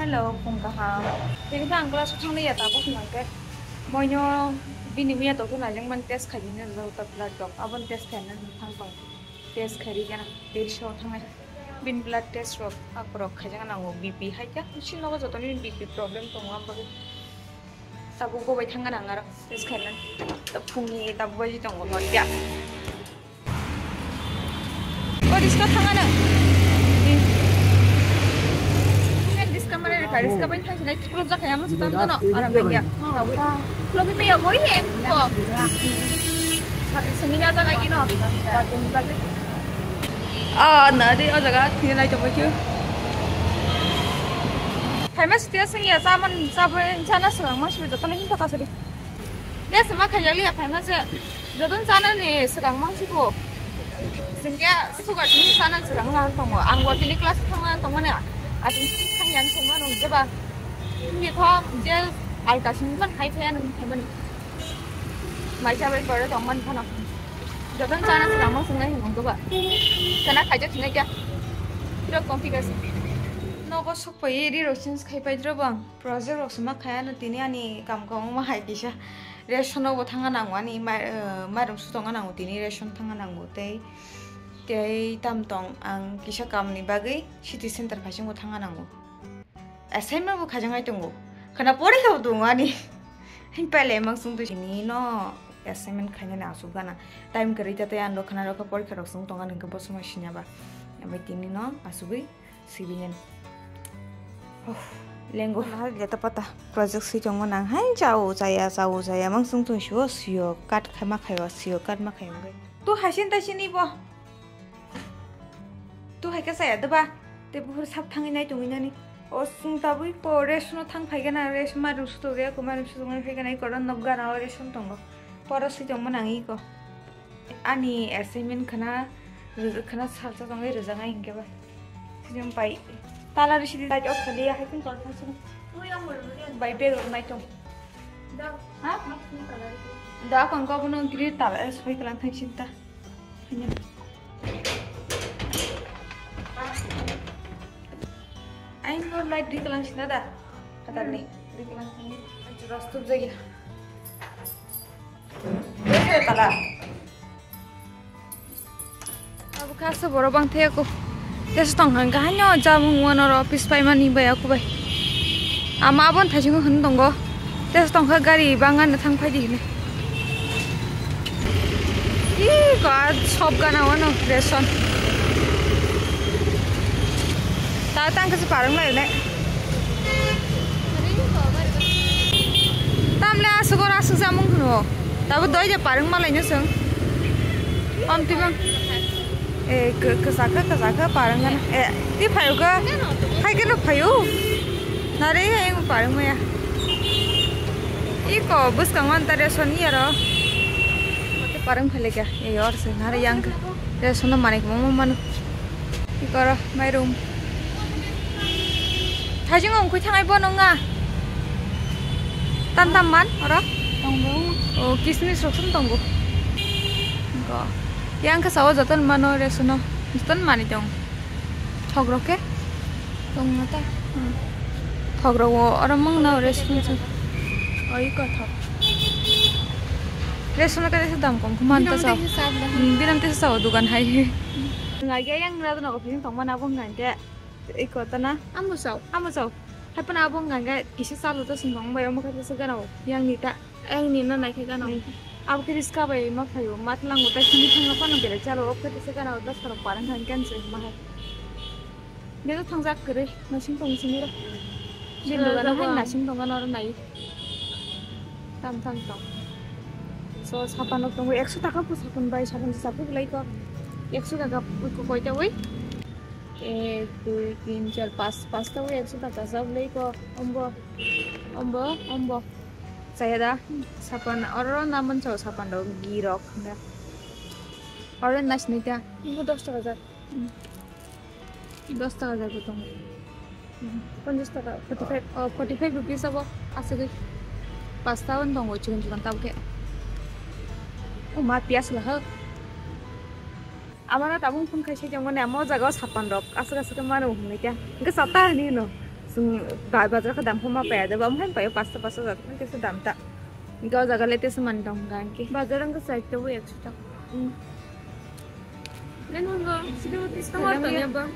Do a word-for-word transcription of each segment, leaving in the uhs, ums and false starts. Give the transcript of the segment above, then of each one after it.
Hello, phung kaham. Tini khe ang class o thangli ya tabuk hwnang khe. Moino bini miya tongthok naijak mani test khaidi hwnwi rijak blood rok. Aboni test khaina thang tong. Test khairi gana. Test o thangnai. Bini blood test rok, akorok khaijak nango B P hai khe. Chini nogo jotoni B P problem tongo, ang bagwi tabuk bo bai thang gana ang aro test khaina. Phungni tabuk bai tongo hor ya. O riska thangano. Kan riska mare reka, riska bai thang sinai, club jakha yamo sutam dono, aram lagi ya. Club ini ya boy he. Sini ya jaga ino. Ah, na di o jaga thina nai tongmo kyu. Hai mas dia sing ya saman sabai sana serang mas sudah tolong kita kasih di. Dia sama kayak lihat hai mas ya. Jotoni chanani swkang mangsigo. Chwngkhe sugar chini chana swkang lang tongo. Ang bo tini class thangna tongmani. Aching thangya thangma nung jeba. Ni tho je alka sini man khai phaya nung thamani. Mai chabai pore tongmani phano. Jotoni chana swkang mangsing nai hwngo ba. Kana khaijak sinai kya. Pura configuration. Nogo sokpai ri rosins khai pai dro bang. Project rok sima khaya no tini ani kam kam ma hai kisa. Ration o bo thangna nango ani mai-, eh, mairum sutongna nango tini ration thangna nango tei, tei tam tong ang kisa kamni bagwi city center phaisingo thangna nango. Assignment bo khaijaknai tongo. Khana porikha bo tongo ani. Hing pele mang sung twi sini no assignment khainani asuk gana. Time kwrwi ta tei ang rok khana rok porikha rok sung tongo ani hwnkhe bo somoi sinya ba. Amai tini no asugwi Sibinen. Oh, lengo. Nahar jeta pata. Project sui tongmo nang hai chao chaya, chao chaya. Mang sung tong sio, sio. Kat khai ma khayo, sio. Kat ma khayo. Tu haisin taisin ibo. Tu hai ka saya deba. Te buhur sap thangwi nai tongwi nani. O sung tabui po ration thang phai gana, ration marum suto ge ko marum suto ngai phai gana i koron nok gana o ration tongo. Poro sui tongmo nang iko. Ani assignment khana rwjak khana salsa tongwi rwjaknai hinkhe ba. Sini pai tala risi di light off khali hai kun kol phasung. Bai bag rok nai tong. Ha? Da kon ko bono gri tala soi kalang thang sinta. Ai no light di kalang sinta da. Katar ni. Di kalang sinta. Rostub jagi. Abo kha se borok bang the ko. Tesa tong kha, haino jamung wano ro office pai mani bai aku bai. Ama abon thajingo hwn tongo. Tesa tong kha gari bang ano thang phai di hine. Ih, ko a sop gana wano ration. Ta tang kasi parang lai ne. Tamle asuk oro asuk jamung hwno. Tabo doi je parang malai no sung. Om tibang. Eh, ke-, kesaka, kesaka parang kan. Eh, ti phayu ka. Hai keno phayu. Nare yang parang maya. Iko bus kang wan tare son iya ro. Parang phale ka. Eh, or se nare yang ka. Te sono manik mama manu. Ikoro mairum. Thajingo wngkhui thangai bo nwnga. Tam tam man oro? Tongo. O kismis rok sum tongo. Go. Yang khe sao joton mano resono. Joton mani tong. Thok rok khe? Tong na ta. Hmm. Thok rok o oro mung na resono. Oi ko thok. Resono khe dam kom khe man ta sao. Biram te sao dugan hai. Ngai ge yang na no ko pin tong mana bung ngai ge. Iko tana. Amo sao. Amo sao. Hai pana abo wngkha kisa chalo ta song tong bai omo khe tesa gana o yang ni ta. Yang ni no nai khe gana o. Hmm. Abo khe riska bai ma phaio ma tlango ta sini thangma phano belai chalo o khe tesa gana o ta sarok parang thang kan se ma hai. Bego thangjak kwrwi nasing tong sini ro. Bini dogano hai nasing tong gana ro nai. Tam tam tong. So sapan rok tongo ekso taka po sapan bai sapan sa po belai ko. Ekso taka ko koita oi. Ek, dui, tin, char, pas, pasta o ekso taka sa bwlai ko. Ombo, ombo, ombo. Chaya da, sapan, oro naman chao sapan rok, gi rok, da. Oro nasni ta. Ombo dos taka jar. Hmm. Dos taka jar bo tongo. Hmm. Ponchas taka, forty five, oh, forty five rupees abo, aswk. Pasta on tongo, chikon chikon tabuk khe. O ma, piyas lahak. Amano tabung phone khai sai tongmani, amo jaga o sapan rok aswk aswk khe mano hwnwi khe. Hwnkhe chata hwnwi hwno. Ba-, bazar khe dam khe ma paya de, ba, omo hai paio, pasto pasto jat khe se dam ta. Ga jaga le tesa man dong ga ki. Bazar ang sai to ekso taka. Nang go, sini mo tista ma to ya ba.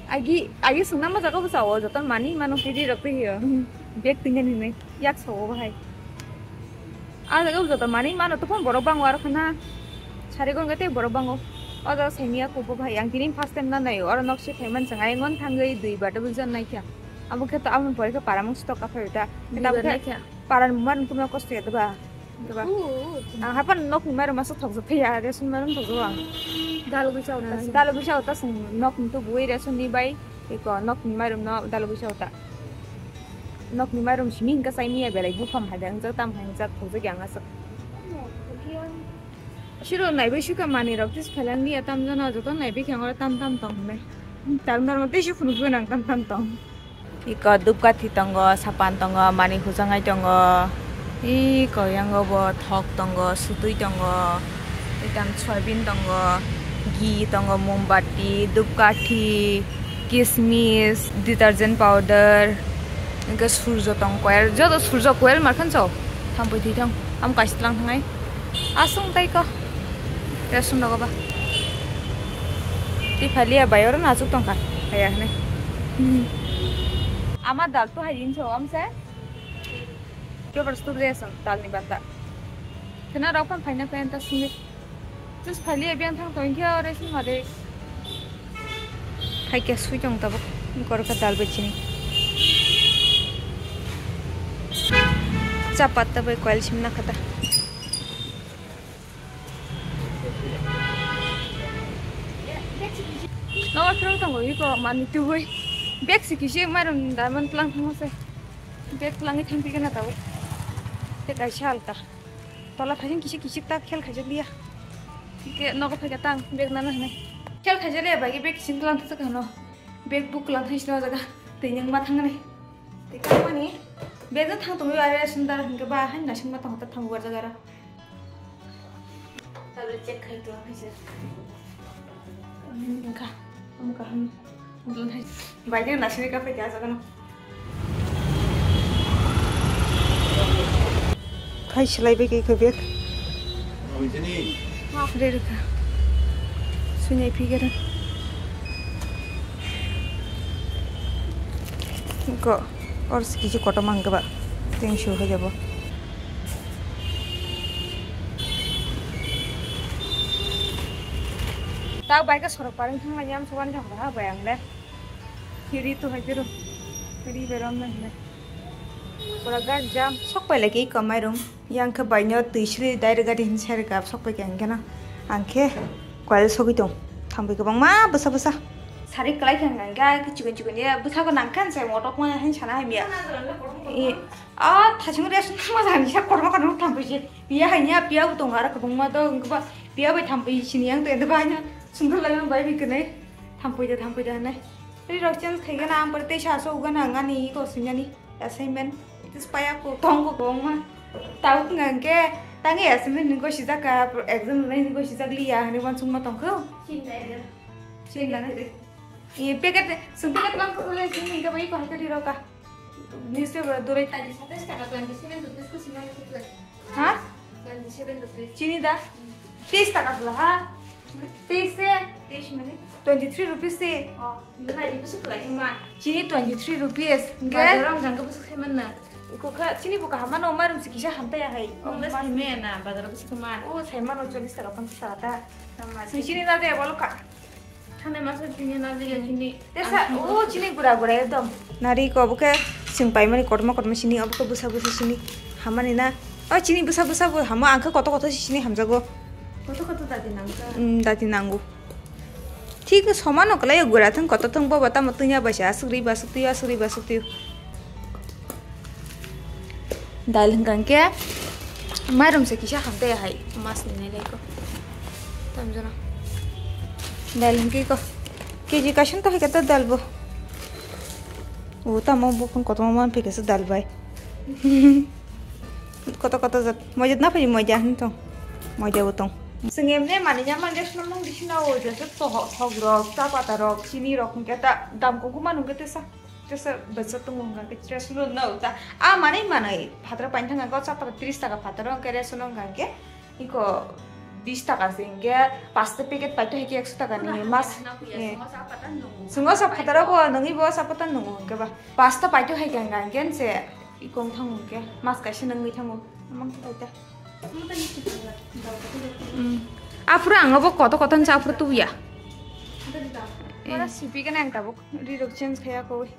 Agi, agi sungna ma jaga bwsa o, joto mani mano kiri rok twi hiyo. Bag tingani hinwi, yak so o bahai. A jaga o joto mani mano to phone borok bango aro khana. Sari gon gate borok bango. O jaga semiya kupo bahai, ang tini first time na nayo, oro nok se khaiman sanga, ang on thangwi dui bata bujang naikha. Abo khe to amon pore khe paramung stock ka phayo ta. Dui bar naikha. Paran man kuma kosto ya ba. Diba? Oo. Ang hapan nok ni mairum masa thokjak thaya, ration mairum thokjak ang. Dalogwi chao ta. Dalogwi chao ta sung nok ni to buwi ration ni bai. Iko nok ni mairum no dalogwi chao ta. Nok ni mairum simi hingka sai miya belai bupham hai dang jak tam hai jak thokjak yang aswk. Siro naibai suka mani rok tis phalang liya tam jana joto naibai khang ora tam tam tong hinai. Tam tam tei su phunuk phunang tam tam tong. Iko dupkathi tongo, sapan tongo, mani hujangai tongo. Iko yango bo thok tongo, sutui tongo. Itam soyabin tongo, ghee tongo, mombati, dupkathi, kismis, detergent powder. Inkhe surjo tong koyal, joto surjo koyal markhan so. Thampui thwi thang, am kaisa tlang thangai. Asung tai ko. Ration rogo ba. Ti phalia bai oro nasuk tongkha. Haya hne. Ama dal to hai din so am se. Kyo bar stuk ration dal ni bata. Kena rok phan phaina phaina ta sini. Just phalia biang thang tong kya ore sini mare. Hai kya sui tong tabuk. Kor ka dal bai chini. Chapat ta bai koil sim na khata. Nogo phirok tongo iko mani tubui. Bag si kisi mairum da man tlang thangma se. Bag tlangi thang phi kana tabo. Te kaisa alka. Tola thaising kisi kisi ta khel khaijak liya. Ke nogo phai ka tang bag nana hne. Khel khaijak liya bai bag kisi tlang thangsa kano. Bag book lang thaisno jaga. Tei nyang ma thang ne. Tei kamani bag no thang tongwi are sundar hingke ba hai nasing ma tong ta thang war jaga ra. Tablet check khai to hai se. Engka, engka ham. Bai de nasini ka pai ja jagano. Khai silai bai kai ko bag. Re re ka. Sunai phi gere. Ko or si kisi koto mang ba. Teng shu hai jabo. Tao bai ka sorok paring thang lai yam soban thang ha bai ang le. Kiri to hai kiro. Kiri berom na hile. Pura gar jam sok pai lagi kamai rong. Yang khe bai no twi sri dai rega di hin sai rega sok pai kang gana. Ang khe koil sogwi tong. Thang bai kwbang ma bwsa bwsa. Sari kwlai khe hwnka hwnkhe chikon chikon ya bwsako nang khe ansai motok ma hin sana hamya. I, a thasing rest ma jani sa korma kono thampui se. Piya hanya piya bo tongo aro kwbangma do wngkhe ba piya bai thampui sini yang tende ba hanya sundor lai bai bi kene thampui de thampui de hwnai. Ri rok change khai gana ang pore tei sa so ugana ang ani iko sunyani assignment. Tis paya ko tongo kwbangma. Tau wngkha hwnkhe tangi assignment ni gosijak ka exam ni gosijak liya hwnwi uansukma tongkho. Sinda. Sinda na. Packet, sum packet lang ko le sini ka bai ko hakari roka. Newspaper dole tali satais taka twenty seven rupees ko sima ko plus. Ha? Twenty seven rupees. Chini da? Teis taka pula ha? Teis se? Teis mane? Twenty three rupees se. Oh, nai ni busu pula ma. Chini twenty three rupees. Bazar ang jang ko busu khai man na. Ko kha chini bo kaham mano marum si kisa hamta ya hai. Oh, mas khai me na bazar busu ma. Oh, sai mano chollis taka panchas taka ta. Chini na de bolo ka. Thane masa chini na liya chini. Tesa, o chini gura gura ekdom. Nari ko obo khe chwng paimani kotorma kotorma chini, obo khe bwsa bwsa chini. Hamani na. O chini bwsa bwsa bo hamo, ang khe kotor kotor se chini hamjago. Kotor kotor dati nangkha. Hmm, dati nango. Thik somano kwlai gura thang kotor thang bobo tamo twiya baisa aswk ri baswk twi aswk ri baswk twi. Dal hwnkha hwnkhe mairum se kisa hamtai hai mas ni nai lai ko. Tamjana. Dal hwnkhe ko. K G kaisa ta hai khe ta dal bo. O tamo buphang kotorma man phikhe se dal bai. Kotor kotor jat. Moida na phai moida hin tong. Moida bo tong. Sing emne mani nya man res no mung disina o jese to thok rok, ta pata rok, chini rok hwnkhe ta dam ko guma nungkhe tesa. Tesa bacha tongo hwnkha khe tres no no ta. A manwi manwi phataro paithang hwnkha o chapata tris taka phataro hwnkhe resono hwnkha khe iko bis taka se hwnkhe pasta packet paito hai khe ekso taka ni mas. Sungo sa phataro bo nangwi bo sapata nungo hwnkhe ba. Pasta paito hai khe hwnkha hwnkhe se iko wng thango hwnkhe mas kaisa nangwi thango. Amang khe paita. Aphuru ang obo koto koto hwnsa aphuru tubuya. Ora sipi gana ang tabuk rirok change khaya koi.